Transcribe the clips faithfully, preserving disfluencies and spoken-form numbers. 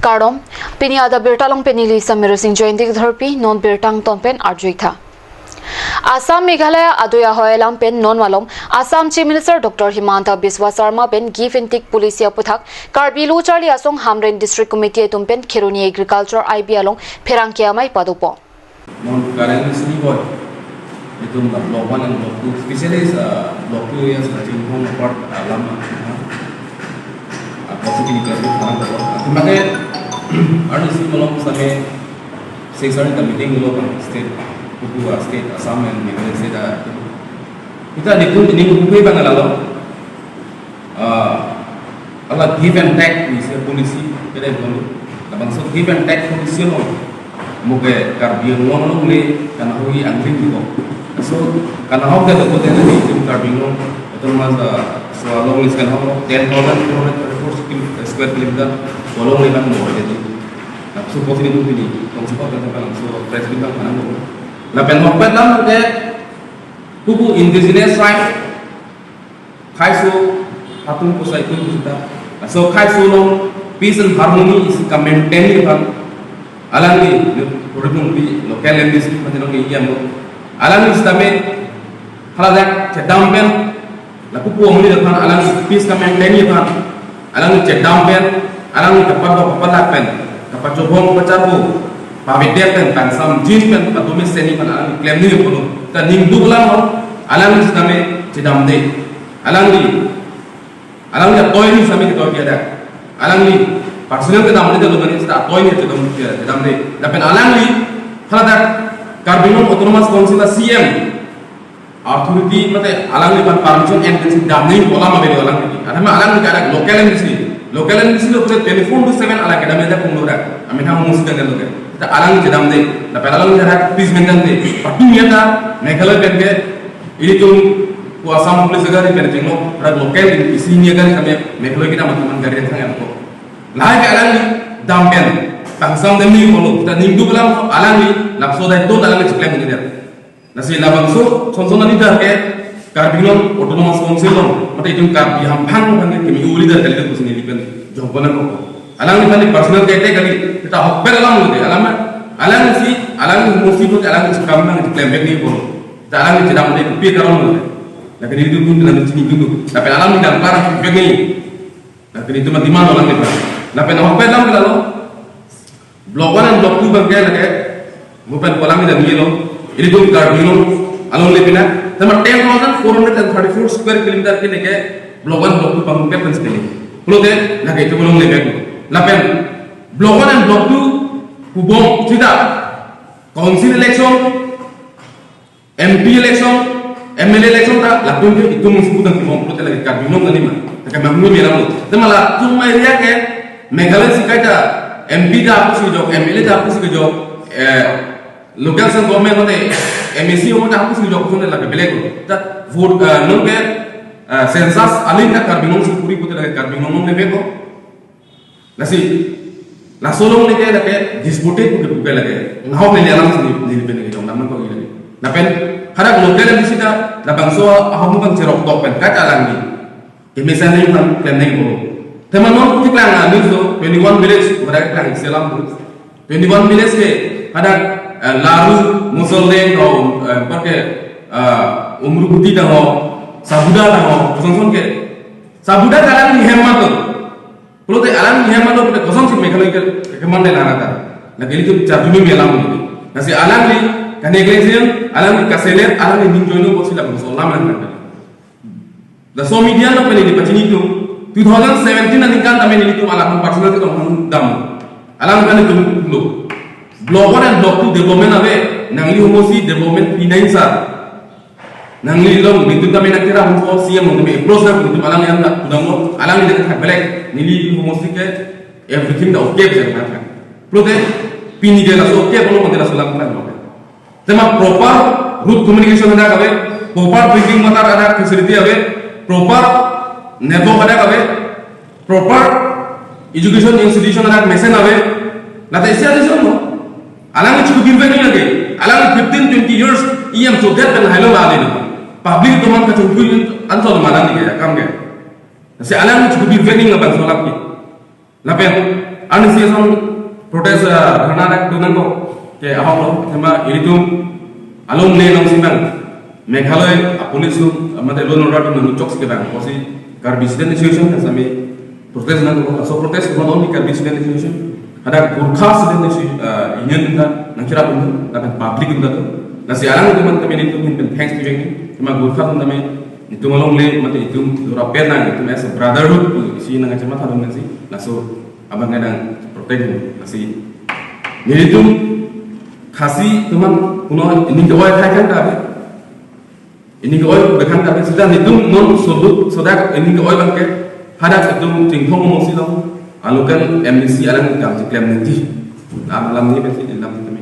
Kardom, pini adap birta along pen neli Samir Singh Jayanti Dharpi, non birta angton pen arju-ik tha. Assam Meghalaya adui ahoi alam pen non malom Assam Chief Minister Doctor Himanta Biswa Sarma pen Give and Take Policy aputhak Karbi Lo Charli Asong Hamren District Committee atum pen Kheroni Agriculture I B along pherangke amei padopo. Non currently sini boy. Itum block one and block two, especially is, uh, block two areas na Chinghong apart, uh, alam, uh, uh, possibly class two, uh, atum pakai, arni sini malom same six hari ta meeting lo kan state, kuku, uh, state, Assam and Meghalaya state, uh, kita di pun ini kuku bang lalo. Ah, ala give and take ni se policy kede bolu. Labangso give and take policy lo. Muke Karbi Anglong along le kana hui angling ko. So kana hok de ko de ni tim Karbi Anglong autonomous, ah, so along le kana hok ten thousand four hundred thirty-four square kilometer along le kan mo de. Na so ko sini tu ni, kong si ko kan kan so press bin kan kana mo. Lapen hok pet lam ke kuku indigenous right khaiso hatung kusai kun kusuta. So khaiso along peace and harmony isi ka-maintain aphan alangli, ne, puri nung pi local M D C mati nung iya mo. Alangli sitame haladak chedam pen lapu pu amuni aphan alangli peace ka-maintain aphan alangli chedam pen, alangli kapadok kapalak pen, kapachobong kapachapo, pavedet pen, pangsam jeans pen, padomi seni pen alangli klem ni pulo. Ta ningduk lang ho, alangli sitame chedamde. Alangli, alangli atoi ni sitame ketoi dia dak. Alangli personal kedamde lo mani sita atoi ni chedam dia, chedamde. Lapen alangli haladak Karbi Anglong Autonomous Council a C M authority mate alangli aphan permission and then si damnei kolam avelo alangli. Athema alangli kadak local M D C. Local M D C lo pura twenty-four into seven alangli kedam ya punglo dak. Amin ha musi dan lo ke. Ta alangli kedam de. Lapen alangli dak peace maintain de. Patu ya ta Meghalaya pen ke ilitum ku Assam police gari pen tinglo rak local isi ni gari kami Meghalaya kita matuman gari yang thang ko. Lahai ke alangli dam pen pangsam dem ni kolo. Ta ningduk lang alangli laso dai ton alangli chiklem ni dia. Lasi labangso sonson ani dak ke Karbi Anglong Autonomous Council along, mate itum Karbi hamphang hamphang ke kemi uli dak kali dak kusin ilipen jongkona ko. Alangli tani personal kete kali, kita hokper alam lo de, alam, alangsi, alangsi musi lo, alangsi kam nang klem bek ni ko. Ta alangsi chedam de pi karam lo de. Lakin itu pun dalam sini dulu. Tapi alangsi dam parang bek ni. Lakin itu mati mana alangsi. Lapen hokper alam kita lo. Block one and block two bangke lake, mo pen kolam ni dami lo, ilitum Karbi Anglong along le pina, tema ten thousand four hundred and thirty-four square kilometer ke neke block one, block two bangke pen sekali. Pulote lake itu along le pen. Lapen block one and block two kubom sida council election, M P election, M L A election ta latum ke itum musi putang timong pulote lake Karbi Anglong tani ma. Lake manghu melam lo. Tema latum area ke Meghalaya si kaita M P ta apusi kejok, M L A ta apusi kejok, eh, local self government mate M A C mate apusi kejok pulote lake belek lo. Ta vote, eh, non ke, eh, census alin ta Karbi Anglong si puri pulote lake Karbi Anglong ne beko. Lasi, laso along lake lake disputed ke bukan lake. Nahok neli alam sini neli pen neli jong naman kok ini. Lapen hadak local M D C ta labangso ahom kan cherok tok pen kacha alangli. Kemesen ni kan klem ni ko. Tema non kuti klang ani so twenty-one village, hadak klang selam tu. Twenty-one village ke hadak, eh, Laru, Musoldeng, ho, eh, pakke, eh, Umruguti ta ho, Sabuda ta ho, kosong kosong ke. Sabuda kalang ni hem mato. Pulote alang ni hem mato kita kosong si Meghalaya ke, ke mandai nana ta. Lake ilitum charjumi melam ni. Lasi alangli kane kalian, alangli kaselet, alangli ning joino bosi labangso alam lang. Laso media along pen neli pachini tum, two thousand seventeen aningkan tame nelitum alang personal ketong dam. Alang kan itum lo. Block one and block two development ave, nangli homosi development pinai sa. Nangli long, nelitum tame nangkira hum ko C M hum tame approach na, nelitum alang yang na kudam lo, alang yang thak belek, neli homosi ke everything ta okay je na kan. Pulote pini ke laso okay, pulo mate laso lang kan lo. Tema proper road communication ada kabe, proper drinking water ada facility ave, proper network ada kabe, proper education institution ada mesen ave, lata isi ada semua. Alang cukup bimbing lagi, alang fifteen twenty years, iyam so that pen hailo lagi. Public teman kacungkui ansol malang ni ya, kam ke. Si alang cukup bimbing laban solap ni. Lapen, Arnisi ason protest, ah, dharna dak do nangkok ke ahok lo, athema ilitum along ne nang sindang Meghalaya a-police atum, ah, mate law and order atum nangchok si kedang, pusi Karbi Student Association kan sami protest nangkok, laso protest not only Karbi Student Association, hadak Gorkha Student Associ-, ah, Union atum ta nangcherap atum, lapen public atum ta do. Lasi alanglitum aphan kami nelitum aphan thanks pivek nang, athema Gorkha atum kami nelitum along le, mate itum dora pen nang, itum as a brotherhood, isi nangkachematha dun nang si, laso abang kedang protect mo. Lasi nelitum Khasi atum aphan puno ining ke-oi thai kan ta ave. Ining ke-oi bekhan ta ave. Sita nelitum non sobut sodak ining ke-oi abang ke hadak itum chingthong mo si long. A local M D C alang kam si klem nangji. Alam ni besi ilam ni.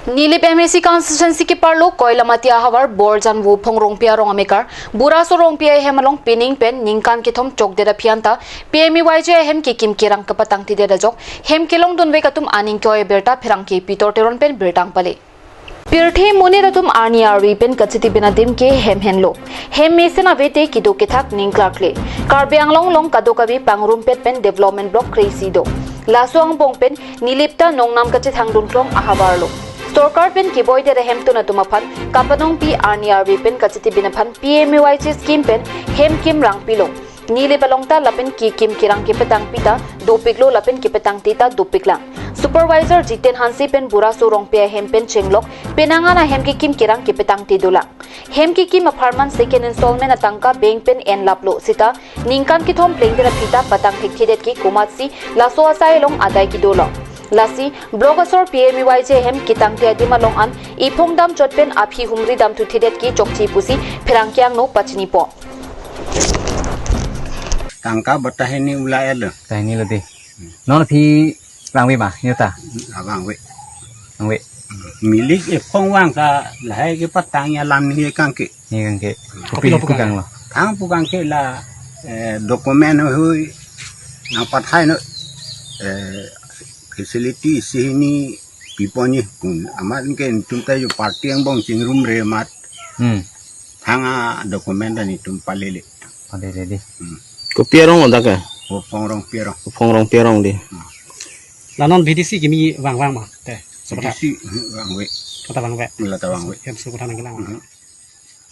Nilip M A C constituency keparlo Koilamati ahavar Borjan Wuphong Rongpi arong amekar Buraso Rongpi ahem along pining pen ningkan kethom chokdet aphi anta P M A Y G ahem kekim kerang kepatangtedet ajok hem kelongdunvek atum aning ke-oi abirta pherangke Pitor Teron pen birta nangpale. Pirthe monit atum arni arve pen kachetibin adim ke hem henlo. Hem mesen avete kedo kethak ning klarkle. Karbi Anglong along kadokave pangrumpet pen development block kre-isi do. Laso angbong pen Nilip ta nongnam kachethangdun krong ahavar lo. Sorkar pen keboidet ahemtun atum aphan kapanongpi arni arve pen kachetibin aphan P M A Y G scheme pen hem kim rangpilo. Nilip along ta lapen kekim kerang kepatangpi ta dopiklo lapen kepatangte ta dopiklang. Supervisor Jiten Hanse pen Buraso Rongpi ahem pen chenglok penang an ahem kekim kerang kepatangte dolang. Hem kekim apharman second installment atangka bank pen enlaplo sita ningkan kethom plengdet aphi ta patang thekthedet ke komatsi laso asai along adai kedolo. Lasi block asor P M A Y G ahem ketangte adim along an iphong damchot pen aphi humri damthuthedet ke chokche pusi pherangke angno pachinipo. Tangka batahini ula el. Tahini lo dei. Non aphi vangve ma, neta? Vangve. Vangve. Milik ephong vang ta lahai kepatang alam ni kangke. Ni kangke. Kopi lo pu kanglo? Thang pu kangke la, eh, document hui nangpathai non, eh, facility isi hini piponji, kun amat ke netum ta jo party angbong chingrumre amat. Hmm. Thang a-document ta netum palele. Palele dei. Hmm. Kopi arong lo dak ke? Wuphong Rongpi arong. Wuphong Rongpi arong dei. Hmm. La non V D C kimi vangvang ma te? Sebentar. V D C, hmm, vangve. Kata vangve. La ta vangve. Hem suku thanang kelang. Hmm.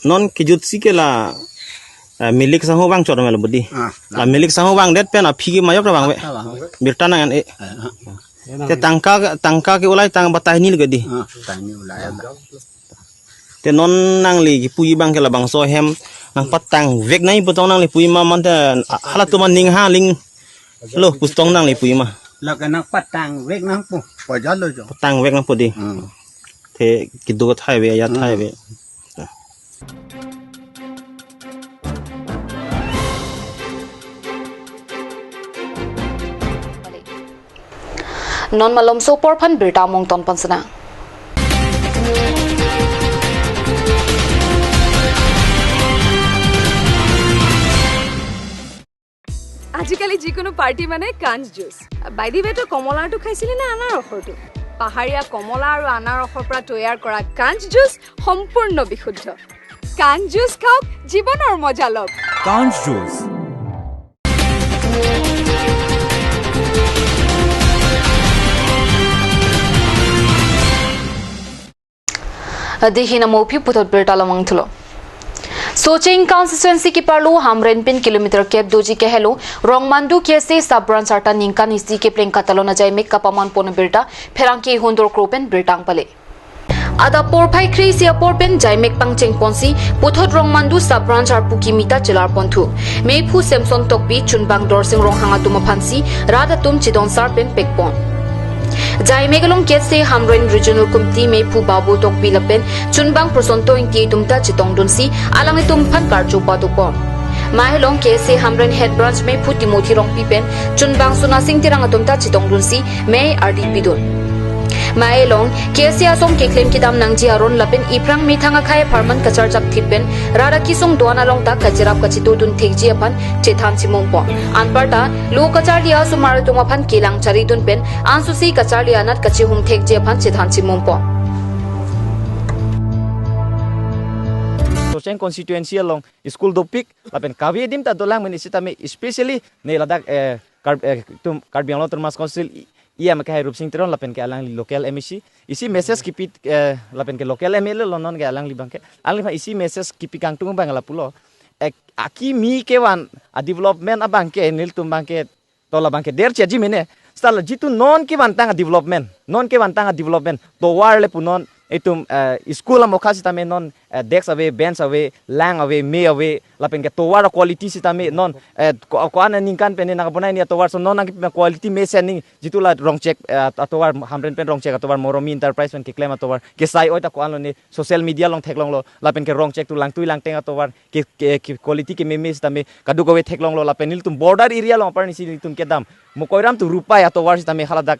Non kejutsi ke la, eh, milik sangho vangchot ma lo budi. Ah, la. La milik sangho vangdet pen aphi ke majok ta vangve. Ta vangve. Birta nang-en-e. Eh, ah. Te tangka, tangka ke ulai tang batahini lo ke dei. Ah, tahini ulai ada. Te non nangli kipuji abang ke labangso ahem nangpatangvek nangji pu tong nangli puji ma mate, ah, halatum aning ha aling lo pu tong nangli puji ma? La ke nangpatangvek nangpo, pajalo jo. Patangvek nangpo dei. Hmm. Te kedo thai ave, ajat thai ave. Hmm. Non malomso apor aphan birta mongton pon sinang. আজিকালি যিকোনো পাৰ্টি মানে কাঞ্চ juice. By the ৱে, তই কমলাৰটো খাইছিলি নে আনাৰসৰটো? পাহাৰীয়া কমলা আৰু আনাৰসৰ পৰা তৈয়াৰ কৰা কাঞ্চ জুচ সম্পূৰ্ণ বিশুদ্ধ। কাঞ্চ জুচ খাওক, জীৱনৰ মজা লওক। কাঞ্চ juice. Dei, hini mo aphi puthot birta lamang thulo. Socheng constituency keparlo Hamren pen kilometer kep doji kehelo Rongmandu K S A sub branch arta ningkan isi kepleng katalon ajaimek kapaman pon birta pherangke Hundor Kro pen birta nangpale. Adap porphai kre-isi apor pen jaimek pangcheng ponsi puthot Rongmandu sub branch arpu kimi ta chelar ponthu. Meiphu Samson Tokbi, chunbang Dorsing Ronghang atum aphansi rat atum chidonsar pen pekpon. Jaimek along K S A Hamren Regional Committee meiphu Babu Tokbi lapen chunbang Prosanto Ingti atum ta chetongdunsi alanglitum aphan karju padopon. Mei along K S A Hamren Head Branch meiphu Timothy Rongpi pen chunbang Sonasing Terang atum ta chetongdunsi mei ardi pidun. Mei along K S A asom keklem kedam nangji aron lapen iphrang methang akhei apharman kacharjap thip pen rat akesung do-an along ta kacherap kachetodun thekji aphan chethan chimungpon. Anparta lo kacharli asomar atum aphan kelang charidun pen ansose kacharli anat kachehum thekji aphan chethan chimungpon. Socheng constituency along school dopik lapen kave adim ta dolang meni sitame, especially ne ladak, eh, Kar, eh, itum Karbi Anglong Autonomous Council E M ke hai Rupsing Teron lapen ke alangli local M A C. Isi message kipi, eh, lapen ke local M L A lo non ke alangli abangke. Alangli aphan isi message kipi kangtung abang lapulo. Eh, akimi kevan a development abangke nelitum abangke to labangke der cheji mene. Seta la jitu non kevantang a development, non kevantang a development. Tovar le pu non itum, eh, school amokha sitame non, eh, desk ave, bench ave, lang ave, me ave, lapen ke tovar quality sitame non, eh, ko, ko-an aningkan pen nangkebonai ni atovar ason non nang quality mesen ni jitu la Rongchek, eh, atovar Hamren pen Rongchek atovar Moromi Enterprise pen keklem atovar kesai oi ta ko-an lo ne social media along theklonglo lapen ke Rongchek tu Langtui Langteng atovar ke, ke, ke quality kememe sitame kadokave theklonglo lapen nelitum border area along apar ni si nelitum kedam Mokoiram tu Rupai atovar sitame haladak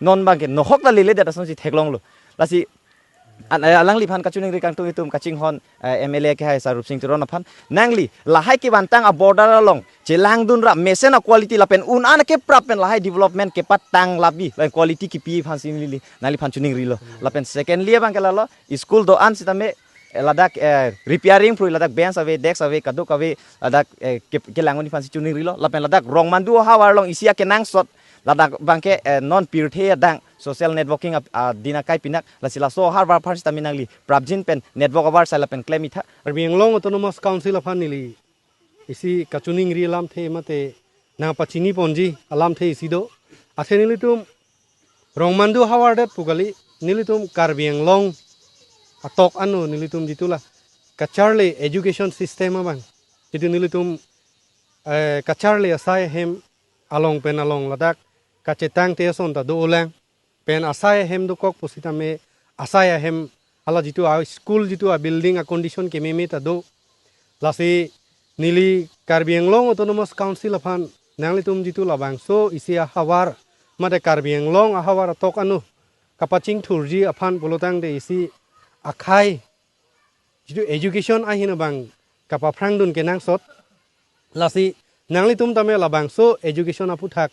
non abangke nohok ta lele data ason si theklonglo. Lasi an, eh, alangliphan kachiningri kangtung itum kachinghon, eh, M L A ke hai Sar Rupsing Teron aphan nangli lahai kevantang a border along chelangdun ra mesen a quality lapen un-an keprap pen lahai development kepatang labi lapen quality kipi aphan si neli nangliphan chiningrilo. Lapen secondly abangke lalo school do-an sitame, eh, ladak, eh, repairing phrui ladak bench ave, desk ave, kadokave ladak, eh, ke, kelang un-e aphan si chiningrilo. Lapen ladak Rongmandu ahavar along isi akenangsot ladak abangke, eh, non pirthe adang social networking ap, ah, din akai pinak lasi laso ahavar aphan sitame nangli prapjin pen network avarsai lapen klem itha. Karbi Anglong Autonomous Council aphan neli isi kachiningri alamthe mate nangpachini ponji alamthe isi do. Athe nelitum Rongmandu ahavar det pu kali, nelitum Karbi Anglong atok ano nelitum jitu la kacharli education system abang, jitu nelitum, eh, kacharli asai ahem along pen along ladak kachetang te ason ta do-olang pen asai ahem dokok pusitame asai ahem hala jitu a school jitu a building a condition kememe ta do. Lasi neli Karbi Anglong Autonomous Council aphan nanglitum jitu labangso isi ahavar mate Karbi Anglong ahavar atok ano kapachingthurji aphan pulotangte isi akhai jitu education ahin abang kapaphrangdun kenangsot. Lasi nanglitum tame labangso education aphuthak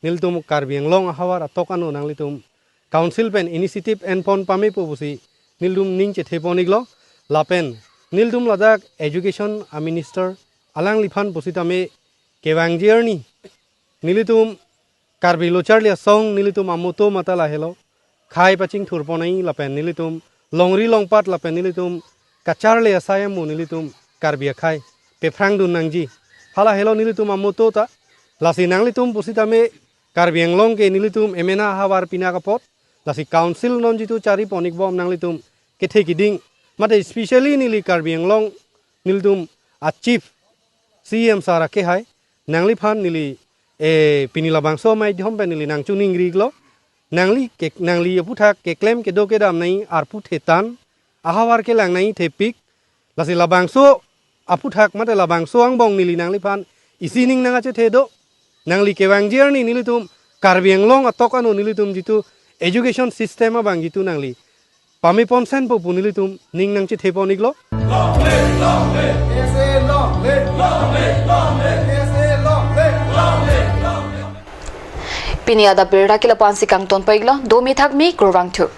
nelitum Karbi Anglong ahavar atok ano nanglitum council pen initiative enpon pamepo pusi nelitum ning chethe pon-iklo. Lapen nelitum ladak education a minister alangliphan pusitame kevangji arni nelitum Karbi Lo Charli Asong nelitum a motto mate lahelo, khei pachingthur pon nangji lapen nelitum longri longpat lapen nelitum kacharli asai amo nelitum Karbi akhei paphrangdun nangji. Halahelo nelitum a motto ta. Lasi nanglitum pusitame Karbi Anglong ke nelitum emena ahavar pinak apot. Lasi council non jitu chari pon-ikbom nanglitum kethe kiding. Mate especially neli Karbi Anglong nelitum a chief C M sir ake hai nangliphan neli, eh, pini labangso amai dhom pen neli nangchiningri-iklo. Nangli ke, nangli aphuthak keklem kedo kedam nangji arpu thetan ahavar kelang nangji thepik. Lasi labangso aphuthak mate labangso angbong neli nangliphan isi ning nangkachethe do. Nangli kevangji arni nelitum Karbi Anglong atok ano nelitum jitu education system abang jitu nangli pame ponsenpo pu nelitum ning nangchethe pon-iklo. Pini adap birta ke lapu-an si kangton pon-iklo, domi thakmi, kurvangthu.